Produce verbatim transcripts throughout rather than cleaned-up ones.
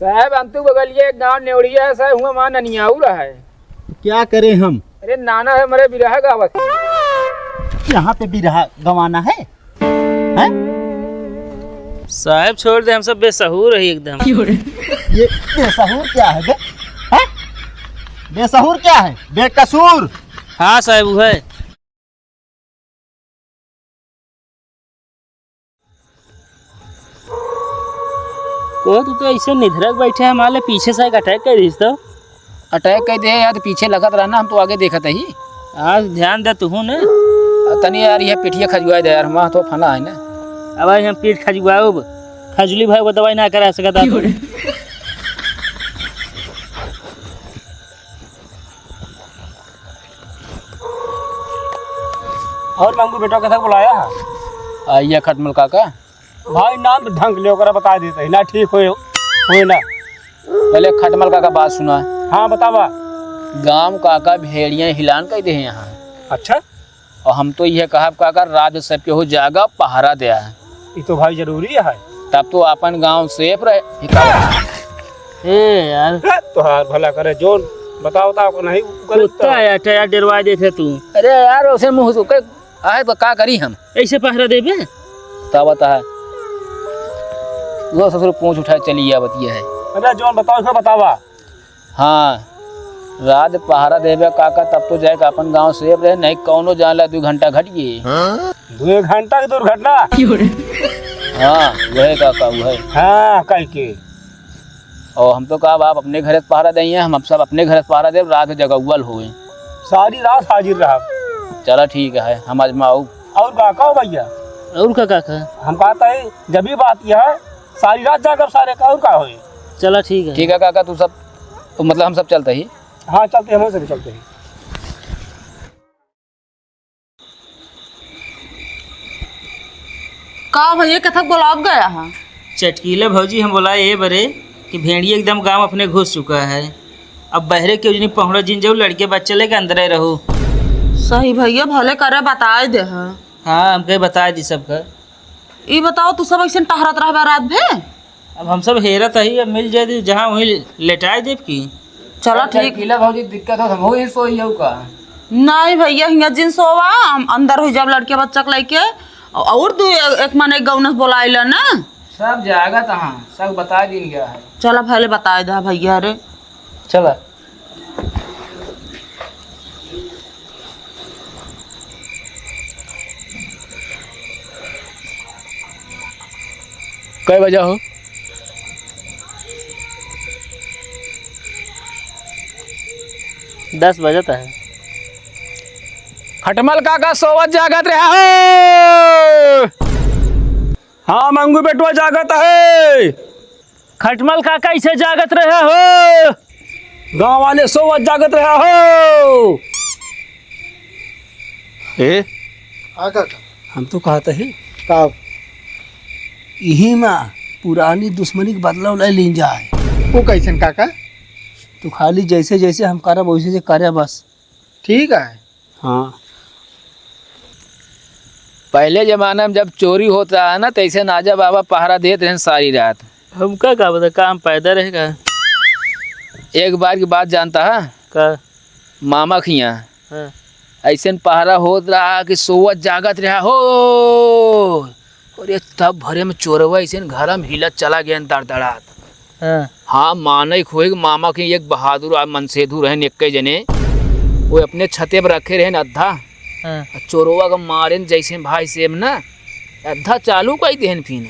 साहब, हम तो बगलिए एक गांव नेवड़िया है साहब, हुआ वहाँ ननियाऊ रहा है। क्या करें हम? अरे नाना है, मरे बिरहा गावत है। यहाँ पे बिरहा गवाना है? हैं? साहब, छोड़ दे, हम सब बेसहूर है एकदम। ये बेसहूर क्या है बे? हैं? बेसहूर क्या है? बेकसूर। हाँ साहब, वो है। को तू तो ऐसे निधरक बैठे है, हमारे पीछे से एक अटैक कर दीस तो। अटैक कर दे यार, तो पीछे लगत रहना, हम तो आगे देखत ही। आज ध्यान दे तू ने। आ, तनी यार, ये पिठिया खजुआ दे यार, हम तो फना है ना। अब भाई हम पीठ खजुआओ, खजुली भाई को दवाई ना करा सकता। और मंगू बेटा कथा बुलाया है? आइए खटमल काका। भाई नाम तो ढंग ले ओकरा बता देते ही ना, ठीक होए, होए ना। पहले खटमल काका बात सुना। हाँ बतावा। गांव काका भेड़िया हिलान कह दे हैं यहाँ। अच्छा। और हम तो यह कहब काका, रात सबके हो जागा पहरा दे। ये तो भाई जरूरी है। तब तो अपन गांव सेफ रहे। ए यार। ए, तोहार भला करे, जोन बताओ ता को नहीं करे कुत्ता तो। आया था यार, डरवा देते तू। अरे यार, उसे मुंह से कह, आए तो का करी हम? ऐसे पहरा देबे? तब बता। वो ससुर पूंछ उठाए चली आवत ये है। अरे जोन बताओ, उसको बतावा। हाँ, रात पहरा देबे काका, तब तो जाए के अपन गांव सेफ रहे, नहीं कौनो जान ला दू घंटा घट गए। दो घंटा की दुर्घटना? हाँ, वही काका, वही। हाँ, कह के। और हम तो कहा, आप अपने घर से पहरा देइए, हम सब अपने घर से पहरा देब, रात जगौवल होए। सारी रात हाजिर रहा। चला ठीक है, हम आजमाऊ। और का कहो भैया? और का काका? हम कहता है, जब ही बात यह है, सारी रात जागब सारे का, और का होए? चला ठीक है। ठीक है काका, तू सब, तो मतलब हम सब चलते ही। हाँ, चलते हैं, हम सब चलते हैं। का भैया, कथक बोलाब गया है? चटकीला भौजी, हम बोला ये बरे कि भेड़िया एकदम गांव अपने घुस चुका है। अब बहरे के उजनी पहुड़ा जिन जाऊ, लड़के बच्चे लेके अंदर रहो। सही भैया, भले करे बताए दे है। हाँ, हम कहे बताए दी सबका। ई बताओ, तू सब ऐसे टहरत रहबा रात भे? अब हम सब हेरत हई, अब मिल जाए दी, जहाँ वहीं लेटाए देब की। चला अच्छा, ठीक। चटकीला भौजी, दिक्कत हो, हम वहीं सोई जाऊ का? नहीं भैया, हियाँ जिन सोवा, हम अंदर हो जाब लड़के बच्चा के लेके, और दू एक माने गौनस बोलाइला ना। सब जागत हाँ, सब बता दिन गया है। चला भले बताए दा भैया रे। चला। कै बजा हो? दस बजत है। खटमल काका सोवत जागत रहा हो। हाँ, मंगू बेटवा जागत है। खटमल काका इसे जागत रहे हो। गाँव वाले सोवत जागत रहे हो। ए, हाँ काका। हम तो कहत ही। का? यही मा पुरानी दुश्मनी के बदला उला लीन जाए। वो कैसन काका? तू खाली जैसे जैसे हम करब वैसे वैसे करे बस। ठीक है। हाँ। पहले जमाना में जब चोरी होत रहा ना, तैसे नाजा बाबा पहरा देत रहन सारी रात। हमका का पता, का हम पैदा रहे का? एक बार की बात जानता है? का? मामा खिया। हाँ। ऐसन पहरा होत रहा कि सोवत जागत रहा हो। अरे तब भरे में चोरवा ऐसे घर में हिलत चला गया दड़दड़ात। हाँ। हाँ, माने खोए के मामा के एक बहादुर आ मनसेधु रहन एक्के जने, वो अपने छते पर रखे रहन अद्धा। हाँ। आ चोरवा के मारेन जैसे भाई सेम ना, अद्धा चालू कई देहन फिन।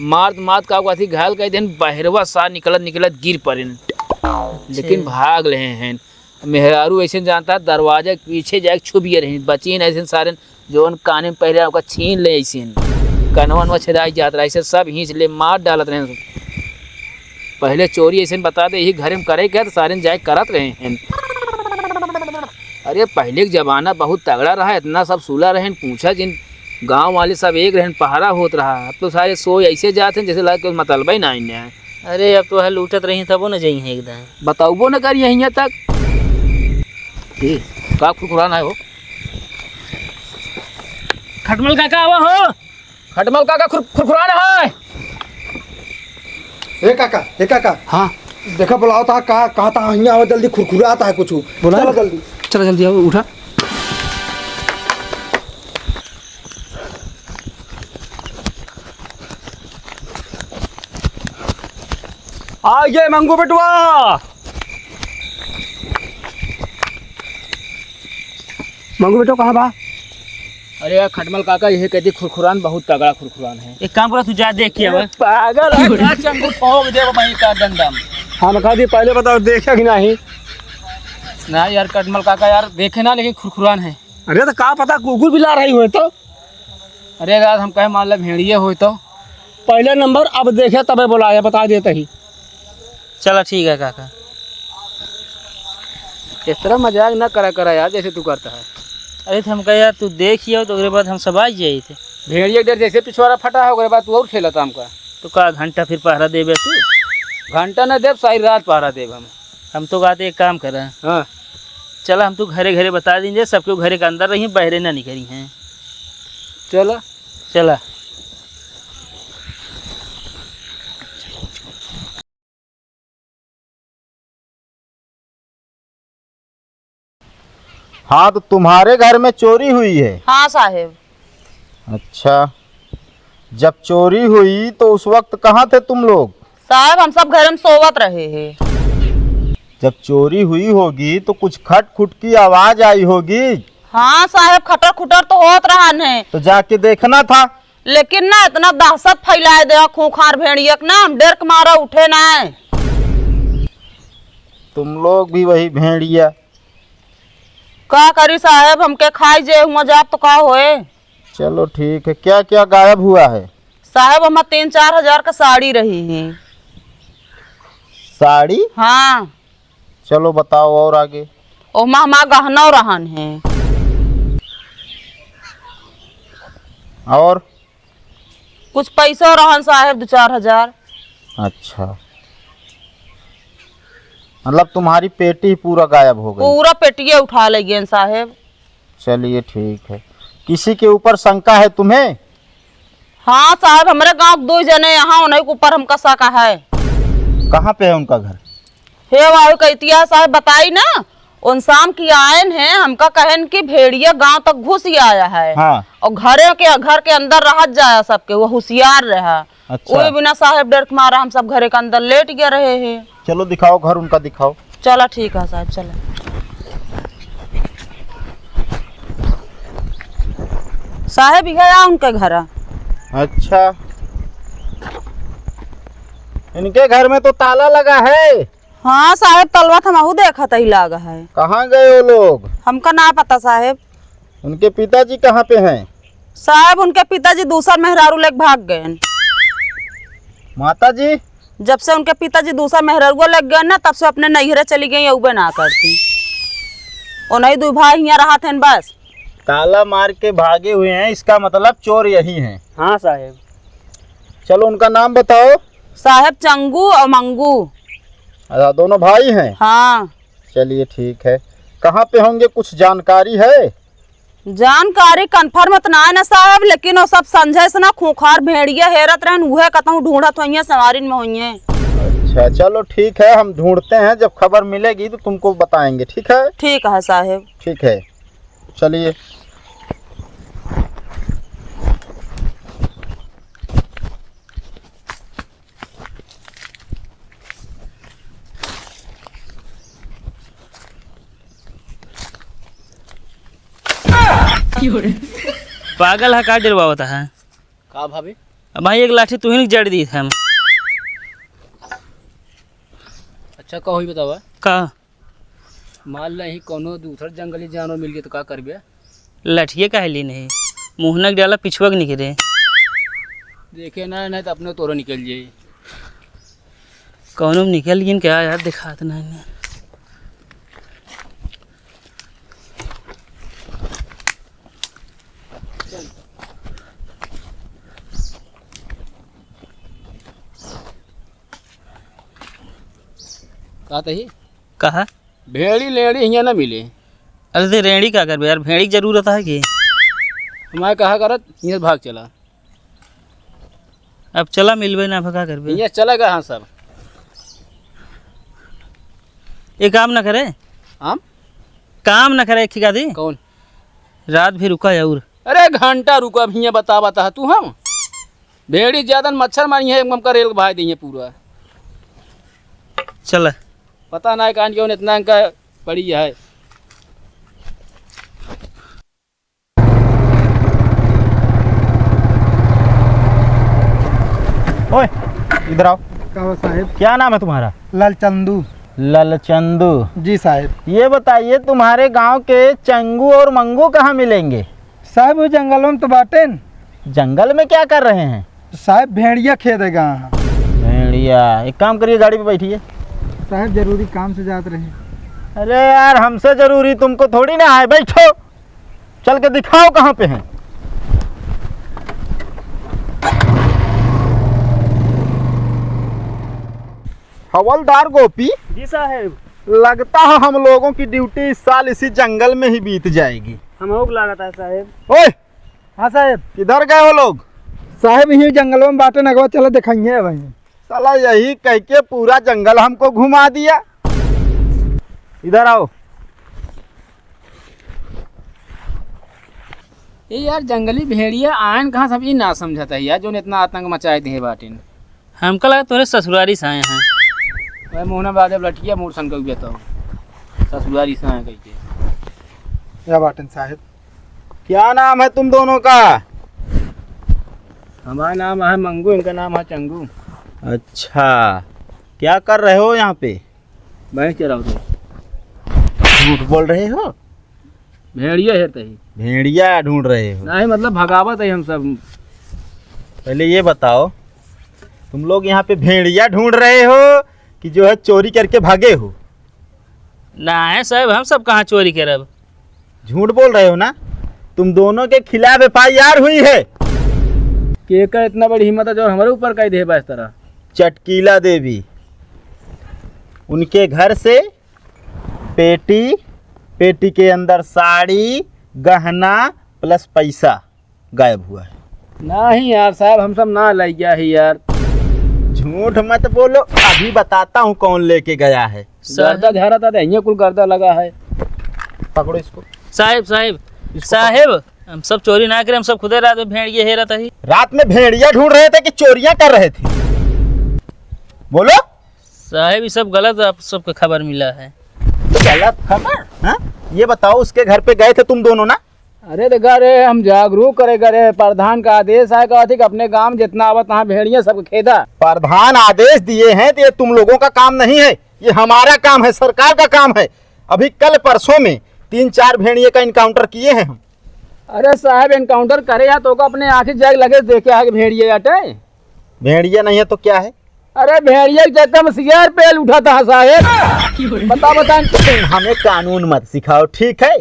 मारत मारत का कहती घायल कई देहन, बहरवा सा निकलत निकलत गिर पड़ेन। अच्छा। लेकिन भाग लेहे हैं। मेहरारू ऐसे जानता है, दरवाजा के पीछे जाके छुप गए रहे, बची नहीं ऐसे सारे जौन काने में पहले ओका छीन ले, ऐसे कनवा वनवा छेदाई जात रहा, ऐसे सब खींच ले, मार डालत रहे। पहले चोरी ऐसे बता दे, यही घर में करे के, तो सारे जाए करत रहे हैं। अरे, पहले के जमाना बहुत तगड़ा रहा, इतना सब सुला रहे, पूछा जिन गांव वाले सब एक रहन, पहरा होत रहा। अब तो सारे सोए ऐसे जात हैं, जैसे लगा कि मतलबा ही ना इन्हें है। अरे, अब तो है लूटत रही, तबो न जई हैं एकदम। बताउबो न करी हियाँ तक। ए, का खुरखुराना है हो? खटमल काका आवा हो। खटमल काका खुर-, खुरखुराना है। ए काका, ए काका। हाँ। देखा, बुलावत है, का कहत है, हियाँ आवा जल्दी, खुरखुरात है कुछ। बुलाए? चला जल्दी। चला जल्दी आवा, उठा। आ गए मंगू बेटवा। मंगू बेटो कहाँ बा? अरे यार खटमल काका, यही कहती खुरखुरान बहुत तगड़ा खुरखुरान है। एक काम करा, तू जा देख के आवा। पागल है क्या? चंगुल ठोक देबो वहीं का डंडम। हम कहा जी पहले बताओ देखे कि नहीं? ना यार खटमल काका यार देखे ना, लेकिन खुरखुरान है। अरे तो का पता कुकुर बिलार है हुए तो। अरे यार हम कहे मान ले भेड़िए होई तो। पहले नंबर अब देखे तबे बोलाए, बता देते ही। चला ठीक है काका। इस तरह मजाक ना करा करा यार, जैसे तू करता है। अरे तो हम कहे यार तू देखियो तो ओकरे बाद हम सब आ जाई थे। भेड़िया के डर जैसे पिछवाड़ा फटा है, ओकरे बाद तू और खेलता हमका। तो का घंटा फिर पहरा देबे तू? घंटा ना देब, सारी रात पहरा देब हम। हम तो कहते एक काम करा। हाँ। चला हम तो घरे घरे बता दीजिए, सबके घरे के अंदर रही, बहरे ना निकली हैं। चला। चला। हाँ, तो तुम्हारे घर में चोरी हुई है? हाँ साहेब। अच्छा, जब चोरी हुई तो उस वक्त कहाँ थे तुम लोग? साहेब, हम सब घर में सोवत रहे हैं। जब चोरी हुई होगी तो कुछ खट खुट की आवाज आई होगी। हाँ साहेब, खटर खुटर तो होत रहन है। तो जाके देखना था। लेकिन ना इतना दहशत फैलाए दे खूंखार भेड़िया के ना, हम डर के मारा उठे ना। तुम लोग भी वही भेड़िया। का करी साहेब, हमके खाई जे हुआ जाब तो का होए? चलो ठीक है, क्या क्या गायब हुआ है? साहेब, हमार तीन चार हजार का साड़ी रही है। साड़ी? हाँ। चलो बताओ और आगे। ओमा हमार गहना रहन है। और? कुछ पैसा रहन साहेब, दो चार हजार। अच्छा, मतलब तुम्हारी पेटी ही पूरा गायब हो गई? पूरा पेटिये उठा ले गए साहेब। चलिए ठीक है। किसी के ऊपर शंका है तुम्हें? हाँ साहेब, हमरे गाँव के दो जने यहाँ, उन्हीं के ऊपर हमका शक है। कहाँ पे है उनका घर? हे वाहु कइतिया साहेब बताई ना, उन शाम की आयन है, हमका कहन कि भेड़िया गाँव तक घुस ही आया है। हाँ। और घरे के, घर के अंदर रहत जाया सबके, वो हुसियार रहा। अच्छा। ओए बिना साहेब डर के मारा हम सब घरे के अंदर लेट गया रहे हैं। चलो दिखाओ घर उनका, दिखाओ। चला ठीक है साहेब, चला। साहेब, इहे आ उनके घर। अच्छा, इनके घर में तो ताला लगा है। हाँ साहेब, तलवा त हमहू देखत ही लाग है। कहाँ गए वो लोग? हमका ना पता साहेब। उनके पिताजी कहाँ पे हैं? साहेब, उनके पिताजी दूसर मेहरारू लेके भाग गए। माता जी? जब से उनके पिताजी दूसर मेहरारू लेके गए ना, तब से अपने नैहरे चली गई, अउबे ना करती। उन्हीं दुई भाई हियाँ रहत हैं बस। ताला मार के भागे हुए हैं, इसका मतलब चोर यही हैं। हाँ साहेब। चलो उनका नाम बताओ। साहेब चंगू और मंगू। अच्छा, दोनों भाई हैं? हाँ। चलिए ठीक है, कहाँ पे होंगे, कुछ जानकारी है? जानकारी confirm त ना है ना साहेब, लेकिन वो सब संझे से ना खूंखार भेड़िया हेरत रहन, उहे कतहूँ ढूंढत होइहें, संवारिन में होइहें। अच्छा चलो ठीक है, हम ढूंढते हैं, जब खबर मिलेगी तो तुमको बताएंगे, ठीक है? ठीक है साहेब। ठीक है, चलिए। पागल है का, डरवावत है? का भाभी? अब भाई एक लाठी तुहिन के जड़ दी हम। अच्छा का होई बतावा? का? मान ला ही कौनो दूसर जंगली जानवर मिल गए तो का करबे? लठिए काहे ली नहीं, मुहनक डाला पिछुआ के निकरे। देखे ना, नहीं तो अपने तोरो निकल जाई। कौनो में निकल गइन क्या यार, दिखात नहीं ना। का तही? कहा? भेड़ी लेड़ी हियाँ ना मिले। अरे ते रेड़ी का करबे यार, भेड़ी की जरूरत है कि? हमारे कहा करत, हियाँ भाग चला। अब चला मिलबे ना, अब का करबे? हियाँ चला गा, हाँ सब। ये काम न करे। हम? काम न करे, एक ठिका दी। कौन? रात भी रुका है और। अरे घंटा रुका, अब हियाँ बता, बता तू हम। भेड़ी ज्यादा न मच्छर मारी है, एकदम करेल भाई दी है पूरा। चल। पता ना कान क्यों इतना इनका पड़ी है। ओए, इधर आओ। का हुआ साहेब? क्या नाम है तुम्हारा? ललचंदू। ललचंदू। जी साहेब। ये बताइए, तुम्हारे गांव के चंगू और मंगू कहाँ मिलेंगे? साहेब, वो जंगल में तो बाटेन। जंगल में क्या कर रहे हैं? साहेब, भेड़िया खेदे गा हैं। भेड़िया, एक काम करिए, गाड़ी पे बैठिए। साहेब, जरूरी काम से जात रहे। अरे यार, हमसे जरूरी तुमको थोड़ी ना है, बैठो। चल के दिखाओ कहाँ पे हैं। हवलदार गोपी। जी साहेब। लगता है हम लोगों की ड्यूटी इस साल इसी जंगल में ही बीत जाएगी। हमहू के लागत है साहेब। ओए! हाँ साहेब। किधर गए हो लोग? साहेब, यही जंगल में बाटे नगवा, चला दिखाइए भाई। साला यही कह के पूरा जंगल हमको घुमा दिया। इधर आओ। ए यार, जंगली भेड़िया आयन कहाँ से, हम ई ना समझत है यार, जोन इतना आतंक मचाए दे बाटिन। हमका लगा तोरे ससुरारी से आए हैं। भाई मोहना बादे लठिया मोर सन कह तो ससुरारी से आए कह के। क्या बाटन साहेब? क्या नाम है तुम दोनों का? हमारा नाम है मंगू, इनका नाम है चंगू। अच्छा, क्या कर रहे हो यहाँ पे? भैंस चरावत है। झूठ बोल रहे हो? भेड़िया हेरत ही। भेड़िया ढूंढ रहे हो? नहीं, मतलब भगावत है हम सब। पहले ये बताओ, तुम लोग यहाँ पे भेड़िया ढूंढ रहे हो कि जो है चोरी करके भागे हो? नहीं साहेब, हम सब कहाँ चोरी करब? झूठ बोल रहे हो ना? तुम दोनों के खिलाफ एफ आई आर हुई है। केकर इतना बड़ी हिम्मत है जो हमारे ऊपर कह दे बा इस तरह? चटकीला देवी, उनके घर से पेटी, पेटी के अंदर साड़ी, गहना प्लस पैसा गायब हुआ है। नहीं यार साहेब, हम सब ना लइ गया है यार। झूठ मत बोलो, अभी बताता हूँ कौन लेके गया है। गर्दा झारा था, यहीं कुल गर्दा लगा है। पकड़ो इसको। साहेब, साहेब, इसको पकड़ो। साहेब, हम सब चोरी ना करे, हम सब खुदे रात में भेड़िया हेरत ही। रात में भेड़िया ढूंढ रहे थे कि चोरियां कर रहे थे? बोलो। साहेब, ये सब गलत आप सबके खबर मिला है। गलत खबर? हाँ? ये बताओ, उसके घर पे गए थे तुम दोनों ना? अरे देखा रे, हम जागरूक करे करे, प्रधान का आदेश आए, कहा थी कि अपने गांव जितना आवत तहाँ भेड़िया सबके खेदा। प्रधान आदेश दिए हैं तो ये तुम लोगों का काम नहीं है, ये हमारा काम है, सरकार का काम है। अभी कल परसों में तीन चार भेड़िए का एनकाउंटर किए हैं हम। अरे साहेब, एनकाउंटर करे या तो का अपने आँखी जाके लगे देखे है कि भेड़िए अटे। भेड़िया नहीं है तो क्या है? अरे भेड़िया के चक्कर में सियार पेल उठा था साहेब। बता, बता। तुम हमें कानून मत सिखाओ, ठीक है?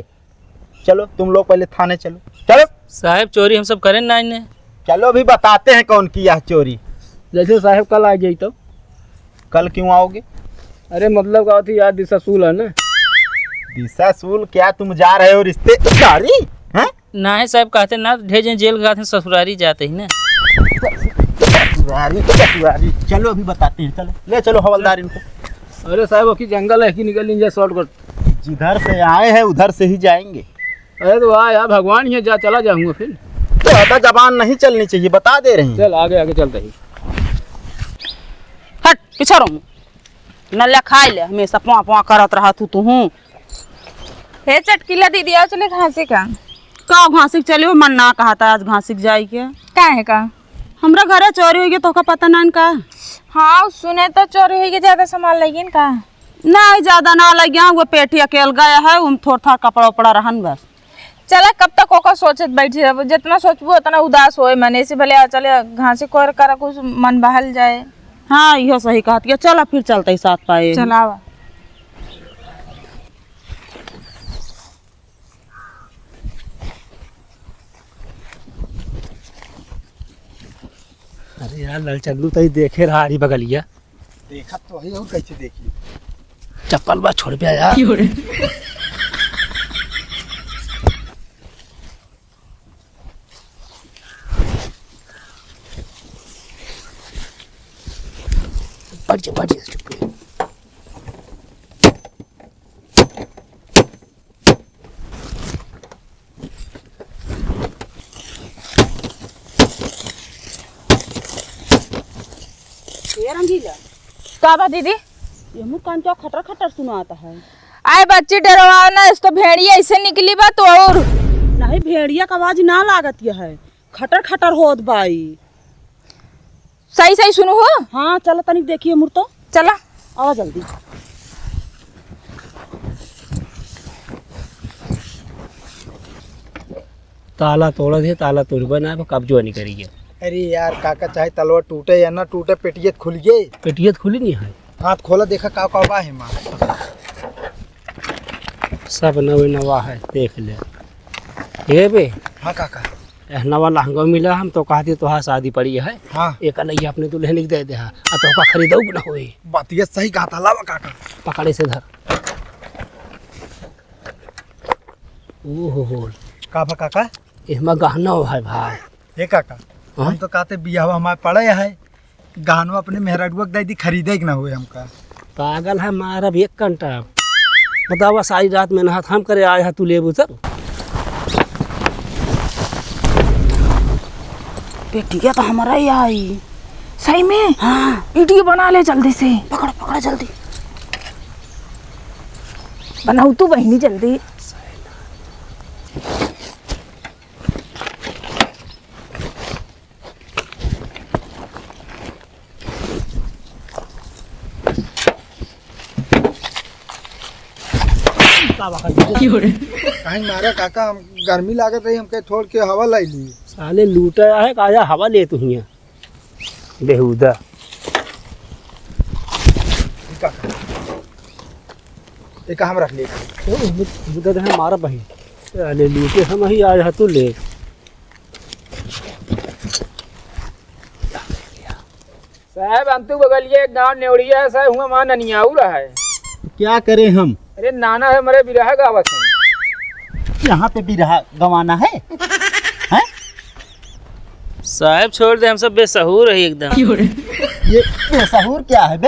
चलो तुम लोग पहले थाने चलो, चलो। साहेब, चोरी हम सब करें ना इन्हें। चलो अभी बताते हैं कौन किया है चोरी। जैसे साहेब कल आ जाई तो। कल क्यों आओगे? अरे मतलब का होती यार, दिशा सूल है ना। दिशा सूल क्या, तुम जा रहे हो रिश्तेदारी? हैं? नाहीं साहेब, कहते ना ढेर जन जेल कहते ससुरारी जाते ही ना। ससुरारी, ससुरारी। चलो अभी बताते हैं, चलो ले चलो हवलदार इनको। अरे साहेब, ओकी जंगल है कि निकल लीजिए शॉर्टकट। जिधर से आए हैं उधर से ही जाएंगे। अरे तो वाह यार, भगवान ही है, जा चला जाऊंगा फिर। ज्यादा जबान नहीं चलनी चाहिए, बता दे रही हैं। चल आगे आगे चलते ही। हट पीछा रहो। नल्ला खाए ले, हमेशा पुआ पुआ करत रहा तू, तू हूँ। हे चटकीला दीदी, आओ चले घासी का। का घासी के चले हो? मन ना कहा था आज घासी के जाए के। काहे का? हमरा घरे चोरी होई गई, तोहका पता ना का? हाँ, सुने तो चोरी होई गई, ज्यादा सामान लगिन का? नहीं, ज्यादा ना लगिया, वो पेटी अकेल गया है, उम थोड़ा था कपड़ा उपड़ा रहन बस। चला, कब तक ओका सोचत बैठी रहबो? जितना सोचबो उतना उदास होए मन। ऐसे भले आ चले घासी कोर करा कुछ मन बहल जाए। हाँ, इहो सही कहत है। चला फिर चलते ही साथ पाए। चलावा। अरे यार, ललचंदू तो ही देखे रहा हरी बगलिया। देखत तो है, और कैसे देखी? चप्पल बा छोड़ पे यार। क्यों रे? बैठ जा, बैठ जा, चुप रह। का बा दीदी? ये मुँह कान क्या खटर खटर सुनाता है? आए बच्ची, डरवाओ ना, इस तो भेड़िया ऐसे निकली बा तो और। नहीं, भेड़िया का आवाज ना लागत यह है, खटर खटर होत बाई। सही सही सुनू हो। हाँ, चला तनिक देखिए मुर तो। चला। आवा जल्दी। ताला तोड़ दे, ताला तोड़बे ना, अब कब्जो नहीं करिए। अरे यार काका, चाहे तलवा टूटे या ना टूटे, पेटियत खुलिए। पेटियत खुली नहीं है। हाथ खोला, देखा का का बा है माँ। सब नवे नवा है, देख ले। ए बे। हाँ काका। एह नवा लहंगा मिला, हम तो कहती तोहार शादी पड़ी है। हाँ। एक नहीं अपने दुल्हन के दे दे, हाँ। आ तोहका खरीदऊ ना होई। बतिया सही कहता, लावा काका। पकड़े से धर। ओहो हो। का बा काका? एहमा गहना है भाई। हे काका, हाँ? हम तो कहते बियाहवा हमारे पड़े है, गहनवा अपने मेहरारुआ के दे दी, खरीदे के ना हुए हमका। पागल है, मारब एक कंटा। बतावा, सारी रात मेहनत हम करे आए है, तू लेबू तब? बेटिया तो हमारा ही आई। सही में? हाँ। वीडियो बना ले जल्दी से। पकड़, पकड़ जल्दी। बनाऊ तू बहिनी जल्दी। का बा, का बा? काहे मारा काका, हम गर्मी लागत रही, हमके थोड़ के हवा लाई ली। साले लूटा है, का आया हवा ले तू हियां। बेहुदा। काका, एक हम रख लिए। ओ, बुदा दे मारा बही। साले लूटे हम ही आया तू ले। साहब, हम तो बगलिए एक गाँव नेवड़िया है साहब, हुआँ माँ ननियाऊ रहा है। क्या करें हम? अरे नाना है, मरे बिरहा गावत है। यहाँ पे बिरहा गवाना है? हैं? साहब, छोड़ दे, हम सब बेसहूर है एकदम। ये बेसहूर क्या है बे?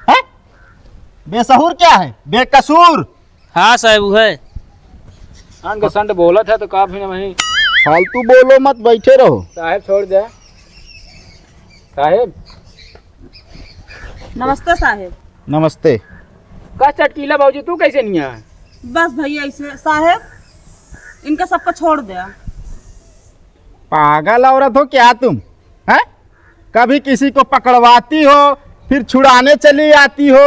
हैं? बेसहूर क्या है? बेकसूर। हाँ साहब, उ है। आन के संड बोलत है तो का भी ना वहीं। फालतू बोलो मत, बैठे रहो। साहब छोड़ दे। साहब। नमस्ते साहब। नमस्ते। का चटकीला भौजी, तू कैसे नहीं आया? बस भैया ऐसे साहब, इनका सबका छोड़ दे। पागल औरत हो क्या तुम, हैं? कभी किसी को पकड़वाती हो, फिर छुड़ाने चली आती हो।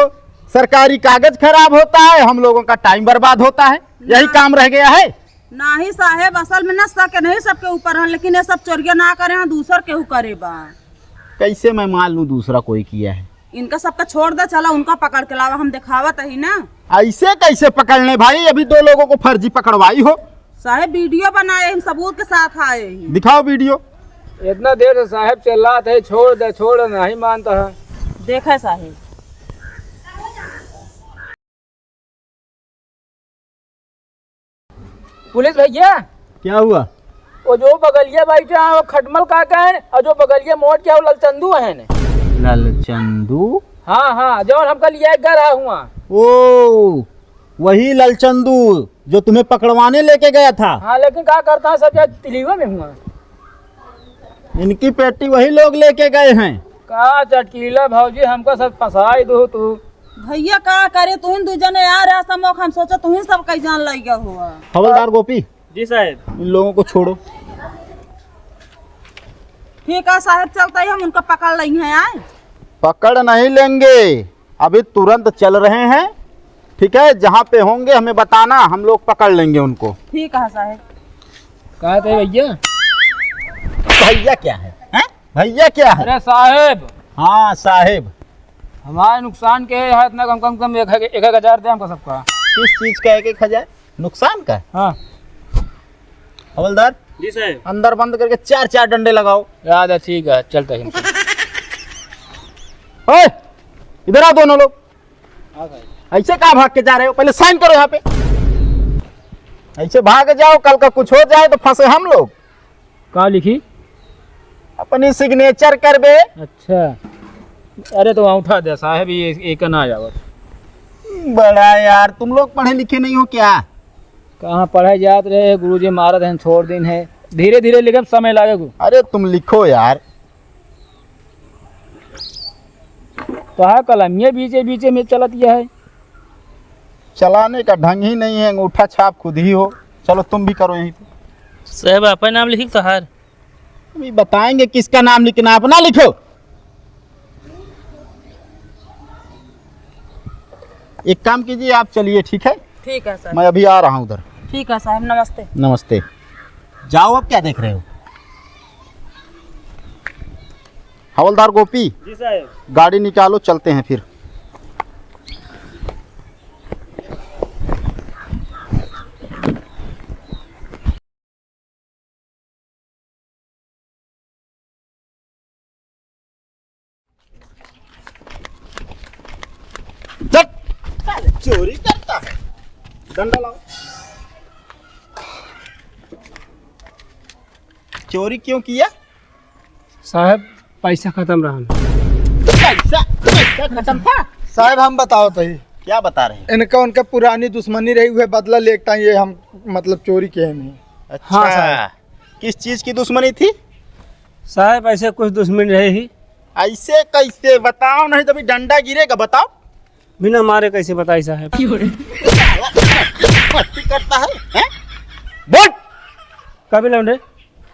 सरकारी कागज खराब होता है, हम लोगों का टाइम बर्बाद होता है, यही ना। काम रह गया है। नाही साहेब, असल में ना शक नहीं सबके ऊपर है, लेकिन ये सब चोरिया ना करे हैं, दूसर केहू करे बा। कैसे मैं मान लूँ दूसरा कोई किया है? इनका सबका छोड़ दे, चला उनका पकड़ के लावा, हम दिखावत ही ना। ऐसे कैसे पकड़ लें भाई, अभी दो लोगों को फर्जी पकड़वाई हो। साहेब वीडियो बनाए, हम सबूत के साथ आए ही। दिखाओ वीडियो। इतना देर से साहेब चिल्लात है, छोड़ दे, छोड़ दे, नहीं मानता है। देखे साहेब। पुलिस भैया। क्या हुआ? वो जो बगलिया बैठा है, वो खटमल काका है, और जो बगलिया मोड़ के वो ललचंदू है ने। ललचंदू? हाँ, हाँ, जो हमका लिया घर आ हुआ। ओ, वही ललचंदू जो तुम्हें पकड़वाने लेके गया था। हाँ, लेकिन का करता है, सब जगह तिलीवा में हुआ। इनकी पेटी वही लोग लेके गए हैं। का चटकीला भौजी, हमका सब फंसाई दो तू। भैया का करे, तुहिन दू जने आ रहा समोक, हम सोचा तुहिन सब कई जान लई गया हुआ। हवलदार गोपी। जी साहेब। इन लोगों को छोड़ो। ठीक है साहेब, चलता ही हम उनका पकड़ लेंगे, आए। पकड़ नहीं लेंगे, अभी तुरंत चल रहे हैं, ठीक है? जहाँ पे होंगे हमें बताना, हम लोग पकड़ लेंगे उनको। ठीक है साहेब। कहा थे भैया? भैया क्या है, हैं? भैया क्या है? अरे साहेब। हाँ साहेब। हमारे नुकसान के है इतना, कम, कम, कम एक, एक, एक हजार दे हमको सबका। किस चीज का एक, एक हजार? नुकसान का? हाँ। हवलदार। जी साहेब। अंदर बंद करके चार, चार डंडे लगाओ। याद है, ठीक है, चलता है। ओए, इधर आओ दोनों लोग। हाँ साहेब। ऐसे कहाँ भाग के जा रहे हो? पहले साइन करो यहाँ पे। ऐसे भाग जाओ, कल का कुछ हो जाए तो फंसे हम लोग। का लिखी? अपनी सिग्नेचर करबे। अच्छा, अरे तो उठा दे साहेब, ये एक ना आवत। बड़ा यार, तुम लोग पढ़े लिखे नहीं हो क्या? कहाँ पढ़े जात रहे, गुरुजी मारत हैं, छोड़ दिन है, धीरे धीरे लिखब, समय लागे गु। अरे तुम लिखो यार। तो है कलमिया बीचे बीचे में चलत यह है। चलाने का ढंग ही नहीं है, अंगूठा छाप खुद ही हो। चलो तुम भी करो यहीं पे। साहब, आपन नाम लिखी तोहार? अभी बताएंगे किसका नाम लिखना, अपना लिखो। एक काम कीजिए, आप चलिए, ठीक है? ठीक है सर। मैं अभी आ रहा हूँ उधर। ठीक है साहब, नमस्ते। नमस्ते। जाओ, अब क्या देख रहे हो? हवलदार गोपी, जी साहब। गाड़ी निकालो, चलते हैं फिर। चल, साले चोरी करता है। डंडा लाओ। चोरी क्यों किया? साहब, पैसा खतम रहन। पैसा, पैसा खतम था? साहब, हम बताओ तही। क्या बता रहे हैं? इनका उनका पुरानी दुश्मनी रही, उहे बदला लेके ताई ये हम, मतलब, चोरी किहे नहीं। अच्छा, हाँ, साहब। किस चीज की दुश्मनी थी? साहब, ऐसे कुछ दुश्मनी रही ही। ऐसे कैसे? बताओ, नहीं तो अभी डंडा गिरेगा, बताओ। बिना मारे कैसे बताई साहब? मस्ती करता है, हैं? बोल। का बोले लौंडे?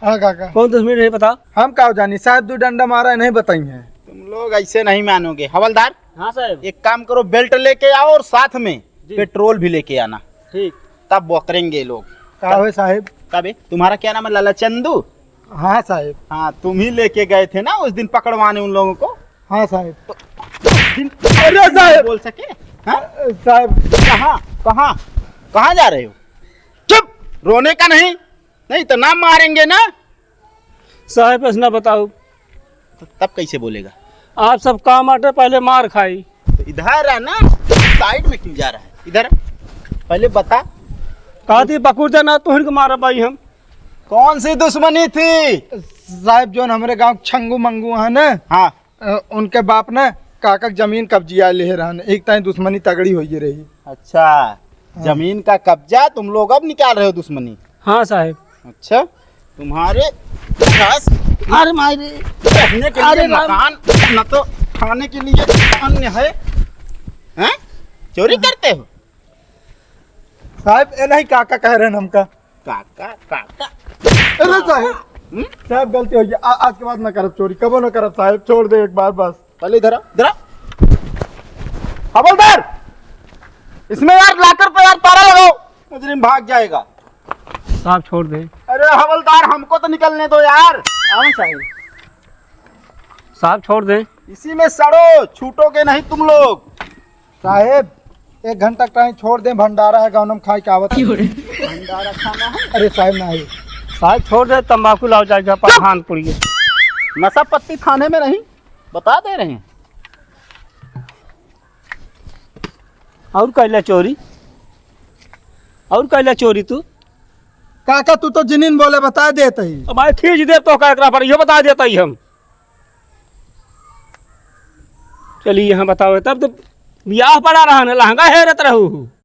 हाँ काका। कौन दुश्मनी रही बताओ? हम का जानी, साहब दो डंडा मारा है, नहीं बताई है। तुम लोग ऐसे नहीं मानोगे। हवलदार, हाँ साहब। एक काम करो, बेल्ट लेके आओ और साथ में जी। पेट्रोल भी लेके आना। ठीक। तब बकरेंगे लोग। का हुए साहब? का बे? तुम्हारा क्या नाम है, लाला चंदू? हाँ साहब। हाँ, तुम ही लेके गए थे ना उस दिन पकड़वाने उन लोगों को। हाँ साहब। तो दिन अरे साहब! बोल सके? हाँ? साहब। कहाँ, कहाँ, कहाँ जा रहे हो? चुप! रोने का नहीं, नहीं तो ना मारेंगे ना। साहब, ऐसा ना बताओ। तो तब कैसे बोलेगा? आप सब काम आटे पहले मार खाई। तो इधर आ ना, साइड में क्यों जा रहा है? इधर आ। पहले बता। कहा थी पकड़ देना, तुहन के मारा भाई हम। कौन सी दुश्मनी थी? साहब, जोन हमरे गांव छंगू मंगू है ना, हाँ। अ, उनके बाप ने काका के जमीन कब्जिया ले रहन, एक ताई दुश्मनी तगड़ी होई रही। अच्छा, हाँ। जमीन का कब्जा, तुम लोग अब निकाल रहे हो दुश्मनी? हाँ साहब। अच्छा, तुम्हारे पास अरे माई रे। रहने के अरे लिए राम। मकान, न तो खाने के लिए अन्न है, हैं? चोरी करते हो? साहब, ए नहीं काका कह रहे हैं हमका। काका, काका। अरे साहब, हम्म? साहब गलती हो गई, आ-, आज के बाद ना करब चोरी, कबो ना करब साहब, छोड़ दे एक बार बस। पहले इधर आ, इधर आ। हवलदार, इसमें यार लॉकर पे यार ताला लगाओ, मुजरिम भाग जाएगा। साहब छोड़ दे। अरे हवलदार, हमको तो निकलने दो यार। आओ साहब। साहब छोड़ दे। इसी में सड़ो, छूटोगे नहीं तुम लोग। साहेब, एक घंटा टाइम छोड़ दे, भंडारा है, गौनम खाए के आवत है। भंडारा खाना है? अरे साहेब, नहीं। साहेब, छोड़ दे, तंबाकू लाओ जाके, चुप! पान पुड़िए। नशा पत्ती थाने में नहीं, बता दे रहे हैं। और कैला चोरी? और कैला चोरी तू? काका, तू तो जिनिन बोले, बता देत ही। अब भाई खींच दे तो का एकरा पर, इहो बता देत ही हम। चलिए, यहाँ बताओ, तब तो बियाह पड़ा रहा न, लहंगा हेरत रहू।